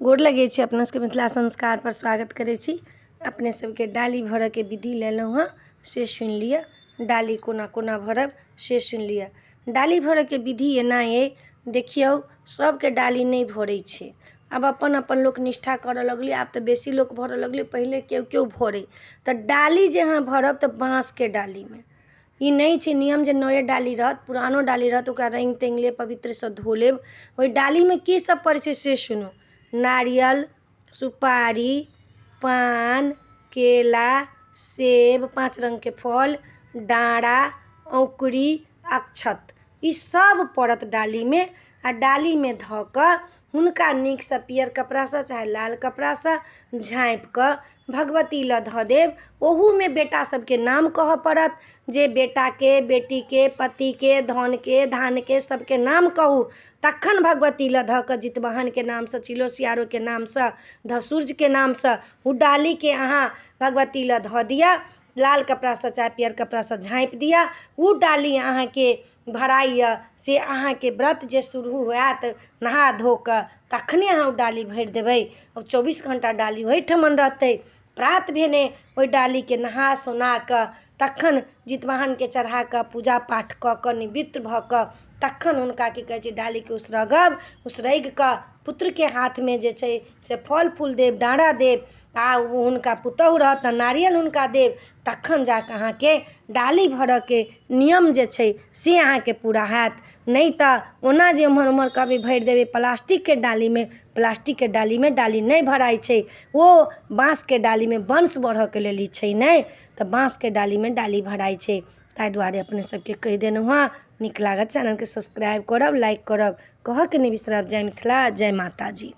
गोर लगै छी अपना सबके मिथिला संस्कारपर स्वागत करै छी। अपने सबके डाली भरऽके विधि लेलहुँ हँ से सुनि लिअ। डाली कोना कोना भरब से सुनि लिअ। डाली भरऽके विधि एना अइ, देखियौ सबके डाली नहि भरै छै। आब अपन अपन लोक निष्ठा करऽ लगलै, आब तऽ बेसी लोक भरऽ लगलै, पहिले केओ केओ भरै। तऽ डाली जे अहाँ भरब तऽ बाँसके डालीमे, ई नहि छै नियम जे नये डाली रहत, पुरानो डाली रहत ओकरा रङ्गि तङ्गि लेब, पवित्रसँ धो लेब। ओहि डालीमे की सब पड़ै छै से सुनू। नारियल, सुपारी, पान, केला, सेब, 5 रङ्गके फल, डाँरा, औँकुरी, अक्षत, ई सब पड़त डालीमे। आ डालीमे धऽ कऽ हुनका नीकसँ पीयर कपड़ासँ चाहे लाल कपड़ासँ झाँपि कऽ भगवती लग धऽ देब। ओहूमे बेटा सबके नाम कहऽ पड़त, जे बेटाके, बेटीके, पतिके, धनके, धानके, सबके नाम कहू, तखन भगवती लग धऽ कऽ जितवाहनके नामसँ, चिलो सियारोके नामसँ, सूर्यके नामसँ ओ डालीके अहाँ भगवती लग धऽ दिअ। लाल कपड़ासँ चाहे पीयर कपड़ासँ झाँपि दिअ। ओ डाली अहाँके भराइए से अहाँके व्रत जे शुरू होयत नहा धो कऽ, तखने अहाँ ओ डाली भरि देबै। 24 घण्टा डाली ओहिठमन रहतै। प्रात भेने ओहि डालीके नहा सोना कऽ तखन जितवाहनके चढ़ा कऽ पूजा पाठ कऽ कऽ निवृत्त भऽ कऽ तखन हुनका की कहै छै डालीके उसरगब। उसरगि कऽ पुत्रके हाथमे जे छै से फल फूल देब, डाँरा देब, आ हुनका पुतहु रहत तऽ नारियल हुनका देब। तखन जा कऽ अहाँके डाली भरऽके नियम जे छै से अहाँके पूरा हैत। नहि तऽ ओना जे एम्हर ओम्हर कहबै भरि देबै प्लास्टिकके डालीमे, प्लास्टिकके डालीमे डाली नहि भराइ छै। ओ बाँसके डालीमे वंश बढ़ऽके लेल ई छै, नहि तऽ बाँसके डालीमे डाली भराइ छै। ताहि दुआरे अपने सबके कहि देलहुँ हँ। नीक लागत चैनलके सब्सक्राइब करब, लाइक करब, कहऽके नहि बिसरब। जय मिथिला, जय माताजी।